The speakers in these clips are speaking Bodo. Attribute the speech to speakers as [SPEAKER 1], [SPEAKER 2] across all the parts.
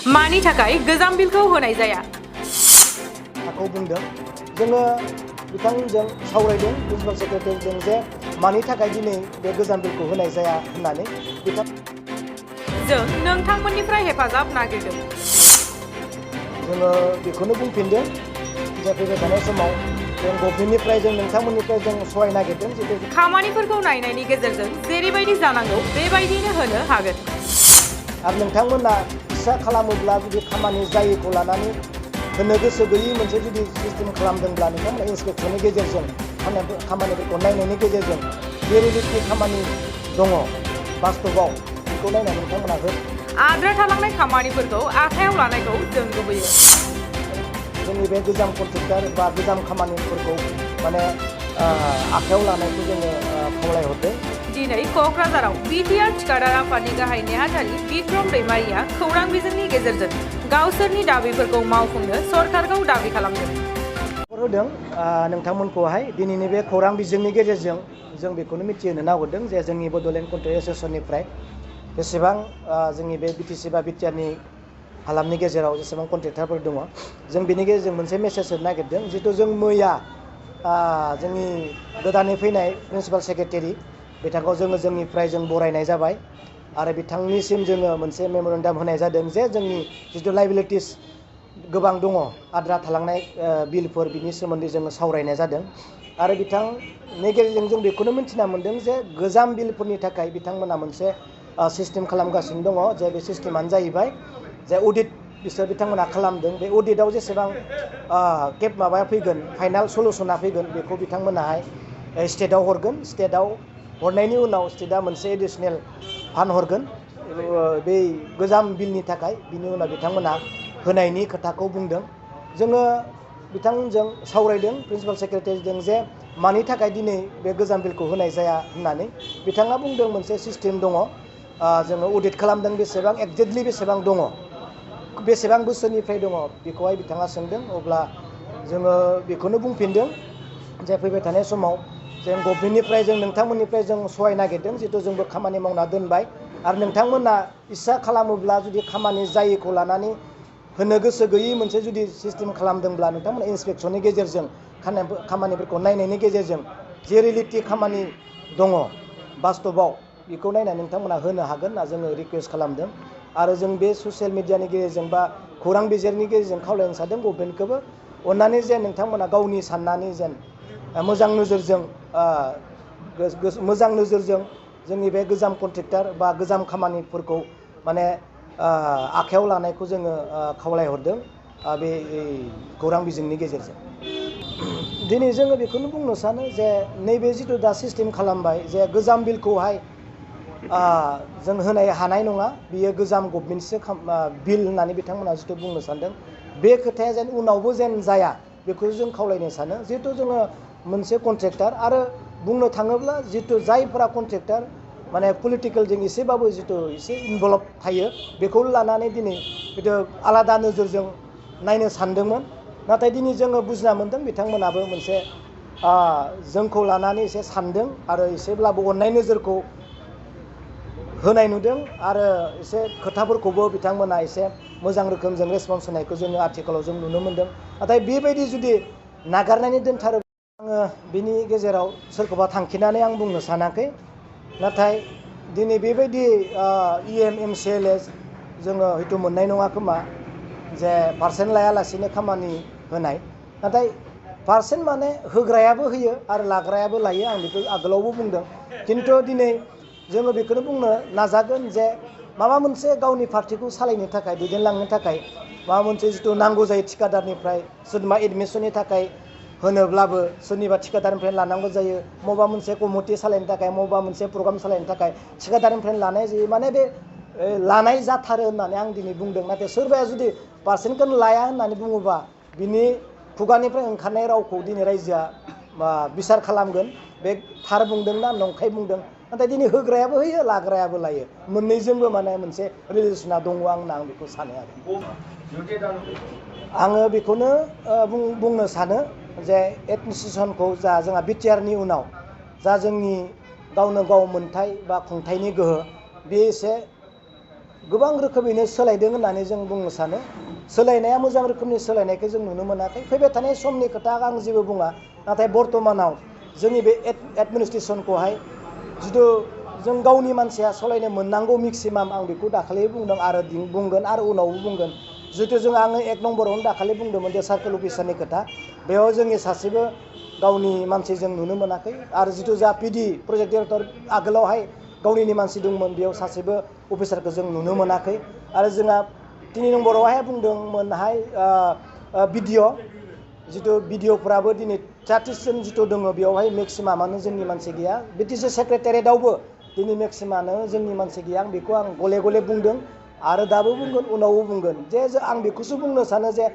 [SPEAKER 1] मानि थाखाय गोजाम बिलखौ होनाय जाया?
[SPEAKER 2] आखौ बुंदों जोङो बिथांजों सावरायदों प्रिन्सिपाल सेक्रेटारिजों जे मानि थाखाय दिनै बे गोजाम बिलखौ होनाय जाया होननानै बिथां
[SPEAKER 1] जों नोंथांमोननिफ्राय हेफाजाब नागिरदों।
[SPEAKER 2] जोङो बेखौनो बुंफिनदों जे फैबाय थानाय समाव जों गभर्नमेन्टनिफ्राय जों नोंथांमोननिफ्राय जों सहाय नागिरदों जितु
[SPEAKER 1] खामानिफोरखौ नायनायनि गेजेरजों जेरैबायदि जानांगौ बेबायदिनो होनो हागोन।
[SPEAKER 2] आरो नोंथांमोना इसा खालामोब्ला जुदि खामानि जायैखौ लानानै होनो गोसो गैयै मोनसे जुदि सिस्टेम खालामदोंब्ला नोंथांमोना इन्सपेक्सननि गेजेरजों खामानिफोरखौ नायनायनि गेजेरजों जे रिलिफनि खामानि दङ बास्तबाव बेखौ नायनानै नोंथांमोना हो।
[SPEAKER 1] आद्रा थालांनाय खामानिफोरखौ आखायाव लानायखौ जों लुबैयो।
[SPEAKER 2] जोंनि बे गोजाम कन्ट्रेक्टर बा गोजाम खामानिफोरखौ माने आखायाव लानायखौ जोङो खावलायहरदों।
[SPEAKER 1] दिनै क'क्राझाराव बिटिआर थिखादार आफादनि गाहाय नेहाथारि बिक्रम दैमारिया खौरां बिजोंनि गेजेरजों गावसोरनि दाबिफोरखौ मावफुंनो सरकारखौ दाबि खालामदों।
[SPEAKER 2] होदों नोंथांमोनखौहाय दिनैनि बे खौरां बिजोंनि गेजेरजों जों बेखौनो मिथिहोनो नागिरदों जे जोंनि बड'लेण्ड कन्ट्रेक्ट एस'सियेसननिफ्राय बेसेबां जोंनि बे बिटिसि बा बिटिआरनि हालामनि गेजेराव जेसेबां कन्ट्रेक्टरफोर दङ जों बिनि गेजेरजों मोनसे मेसेज होनो नागिरदों जितु जों मैया जोंनि गोदानै फैनाय प्रिन्सिपाल सेक्रेटारि बिथांखौ जोङो जोंनिफ्राय जों बरायनाय जाबाय आरो बिथांनिसिम जोङो मोनसे मेम'रेन्डाम होनाय जादों जे जोंनि जितु लाइबिलिटिस गोबां दङ आद्रा थालांनाय बिलफोर बिनि सोमोन्दै जोङो सावरायनाय जादों आरो बिथांनि गेजेरजों जों बेखौनो मिन्थिना मोन्दों जे गोजाम बिलफोरनि थाखाय बिथांमोना मोनसे सिस्टेम खालामगासिनो दङ जे बे सिस्टेमानो जाहैबाय जे अडिट बिथांमोना खालामदों बे अडिटआव जेसेबां माबाया फैगोन फाइनाल सलुसना फैगोन बेखौ बिथांमोनाहाय स्टेटआव हरगोन स्टेटआव हरनायनि उनाव स्टेटआ मोनसे एडिसनेल फान्ड हरगोन बै गोजाम बिलनि थाखाय बिनि उनाव बिथांमोना होनायनि खोथाखौ बुंदों। जोङो बिथांमोनजों सावरायदों प्रिन्सिपाल सेक्रेटारिजों जे मानि थाखाय दिनै बे गोजाम बिलखौ होनाय जाया होननानै बिथाङा बुंदों मोनसे सिस्टेम दङ जोङो अडिट खालामदों बेसेबां एक्जेक्टलि बेसेबां दङ बेसेबां बोसोरनिफ्राय दङ बेखौहाय बिथाङा सोंदों अब्ला जोङो बेखौनो बुंफिनदों जे फैबाय थानाय समाव जों गभर्नमेन्टनिफ्राय जों नोंथांमोननिफ्राय जों सहाय नागिरदों जितु जोंबो खामानि मावना दोनबाय आरो नोंथांमोना इस्सा खालामोब्ला जुदि खामानि जायैखौ लानानै होनो गोसो गैयै मोनसे जुदि सिस्टेम खालामदोंब्ला नोंथांमोना इन्सपेक्सननि गेजेरजों खामानिफोरखौ नायनायनि गेजेरजों जे रिलिटि खामानि दङ बास्तबाव बेखौ नायनानै नोंथांमोना होनो हागोन होनना जोङो रिकुवेस्ट खालामदों आरो जों बे ससियेल मिडियानि गेजेरजों बा खौरां बिजोंनि गेजेरजों खावलायनो सानदों गभर्नमेन्टखौबो अन्नानै जेन नोंथांमोना गावनि साननानै जेन मोजां नोजोरजों जोंनि बे गोजाम कन्ट्रेक्टर बा गोजाम खामानिफोरखौ माने आखायाव लानायखौ जोङो खावलायहरदों बे खौरां बिजोंनि गेजेरजों। दिनै जोङो बेखौनो बुंनो सानो जे नैबे जिथु दा सिस्टेम खालामबाय जे गोजाम बिलखौहाय जों होनो हानाय नङा बियो गोजाम गभर्नमेन्टसो बिल होननानै बिथांमोना जिथु बुंनो सानदों बे खोथाया जेन उनावबो जेन जाया बेखौ जों खावलायनो सानो जिहेथु जोङो मोनसे कन्ट्रेक्टर आरो बुंनो थाङोब्ला जितु जायफोरा कन्ट्रेक्टर माने पलिटिकेलजों एसेबाबो जितु एसे इनभल्भ थायो बेखौ लानानै दिनै बिदि आलादा नोजोरजों नायनो सानदोंमोन नाथाय दिनै जोङो बुजिना मोन्दों बिथांमोनाबो मोनसे जोंखौ लानानै एसे सानदों आरो एसेब्लाबो अननाय नोजोरखौ होनाय नुदों आरो एसे खोथाफोरखौबो बिथांमोना एसे मोजां रोखोमजों रेसपन्स होनायखौ जोङो आथिखालाव जों नुनो मोन्दों नाथाय बेबायदि जुदि नागारनानै दोनथारोब्ला आङो बिनि गेजेराव सोरखौबा थांखिनानै आं बुंनो सानाखै नाथाय दिनै बेबायदि EMCLS जोङो हयथ' मोननाय नङा खोमा जे पार्सेन्ट लायालासेनो खामानि होनाय नाथाय पार्सेन्ट माने होग्रायाबो होयो आरो लाग्रायाबो लायो आं बेखौ आगोलावबो बुंदों खिन्थु दिनै जोङो बेखौनो बुंनो नाजागोन जे माबा मोनसे गावनि पार्टिखौ सालायनो थाखाय दैदेनलांनो थाखाय माबा मोनसे जिथु नांगौ जायो थिकादारनिफ्राय सोरनिबा एडमिसननि थाखाय होनोब्लाबो सोरनिबा थिकादारनिफ्राय लानांगौ जायो मबेबा मोनसे कमिटि सालायनो थाखाय मबेबा मोनसे प्रग्राम सालायनो थाखाय थिकादारनिफ्राय लानाय जायो माने बे लानाय जाथारो होननानै आं दिनै बुंदों नाथाय सोरबाया जुदि पार्सेन्टखौनो लाया होननानै बुङोबा बिनि खुगानिफ्राय ओंखारनाय रावखौ दिनै रायजोआ बिसार खालामगोन बे थार बुंदोंना नंखाय बुंदों नाथाय दिनै होग्रायाबो होयो लाग्रायाबो लायो मोननैजोंबो माने मोनसे रिलेसना दङ आं बेखौ सानो आरो आङो बेखौनो बुंनो सानो जे एडमिनिस्ट्रेसनखौ जोंहा बिटिआरनि उनाव जा जोंनि गावनो गाव मोनथाय बा खुंथायनि गोहो बे एसे गोबां रोखोमैनो सोलायदों होननानै जों बुंनो सानो। सोलायनाया मोजां रोखोमनि सोलायनायखौ जों नुनो मोनाखै। फैबाय थानाय समनि खोथा आं जेबो बुङा, नाथाय बर्तमानाव जोंनि बे एडमिनिस्ट्रेसनखौहाय जिथु जों गावनि मानसिया सालायनो मोननांगौ मेक्सिमाम, आं बेखौ दाखालि बुंदों आरो बुंगोन आरो उनावबो बुंगोन। जिथु जों आङो 1 नम्बरावनो दाखालि बुंदोंमोन जे सार्कोल अफिसारनि खोथा, बेयाव जोंनि सासेबो गावनि मानसि जों नुनो मोनाखै। आरो जिथु जा पिडि प्रजेक्ट डिरेक्टर आगोलावहाय गावनिनो मानसि दंमोन, बेयाव सासेबो अफिसारखौ जों नुनो मोनाखै। आरो जोंहा 3 नम्बरावहाय बुंदोंमोनहाय बिडिअ, जिथु बिडिअफ्राबो दिनै 30 जन जिथु दङ, बेयावहाय मेक्सिमामानो जोंनि मानसि गैया। बिटिसि सेक्रेटारियेटआवबो दिनै मेक्सिमानो जोंनि मानसि गैया। आं बेखौ गले गले बुंदों आरो दाबो बुंगोन, उनावबो बुंगोन जे आं बेखौसो बुंनो सानो जे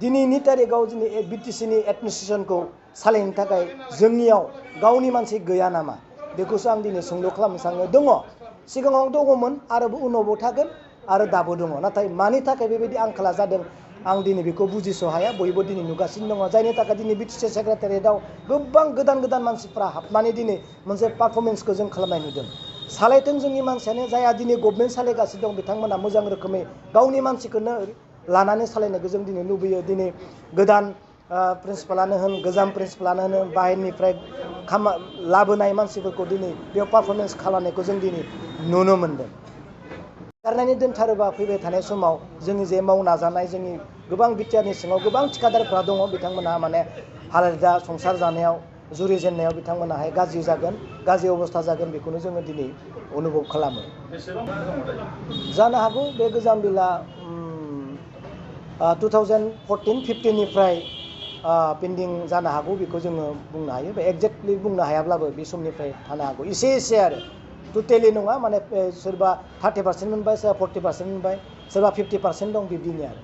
[SPEAKER 2] दिनैनि तारिखाव जोंनि बिटिसिनि एडमिनिस्ट्रेसनखौ सालायनो थाखाय जोंनियाव गावनि मानसि गैया नामा, बेखौसो आं दिनै सोंलु खालामनो सानो। दङ, सिगाङाव दङमोन आरो उनावबो थागोन आरो दाबो दङ। नाथाय मानि थाखाय बेबायदि आंखाला जादों आं दिनै बेखौ बुजिस' हाया। बयबो दिनै नुगासिनो दङ, जायनि थाखाय दिनै बिटिसि सेक्रेटारियेटआव गोबां गोदान गोदान मानसिफ्रा हाबनानै दिनै मोनसे पारफरमेन्सखौ जों खालामनाय नुदों। सालायथों जोंनि मानसियानो, जायहा दिनै गभर्नमेन्ट सालायगासिनो दं, बिथांमोना मोजां रोखोमै गावनि मानसिखौनो लानानै सालायनायखौ जों दिनै लुबैयो। दिनै गोदान प्रिन्सिपालानो होन, गोजाम प्रिन्सिपालानो होन, बाहेरनिफ्राय लाबोनाय मानसिफोरखौ दिनै बेयाव पारफरमेन्स खालामनायखौ जों दिनै नुनो मोन्दों। गारनानै दोनथारोबा फैबाय थानाय समाव जोंनि जे मावनो नाजानाय जोंनि गोबां बिटिआरनि सिङाव गोबां थिखादारफ्रा दङ, बिथांमोनहा माने हालोदा संसार जानायाव जुरिजेननायाव बिथांमोनाहाय गाज्रि जागोन, गाज्रि अबस्था जागोन, बेखौनो जोङो दिनै अनुभब खालामो। जानो हागौ बे गोजाम बिला 2014-15निफ्राय पेन्डिं जानो हागौ, बेखौ जोङो बुंनो हायो। बे एक्जेक्टलि बुंनो हायाब्लाबो बे समनिफ्राय थानो हागौ, एसे एसे आरो टटेलि नङा। माने सोरबा 30% मोनबाय, सोरबा 40% मोनबाय, सोरबा 50% दं, बिब्दिनो आरो।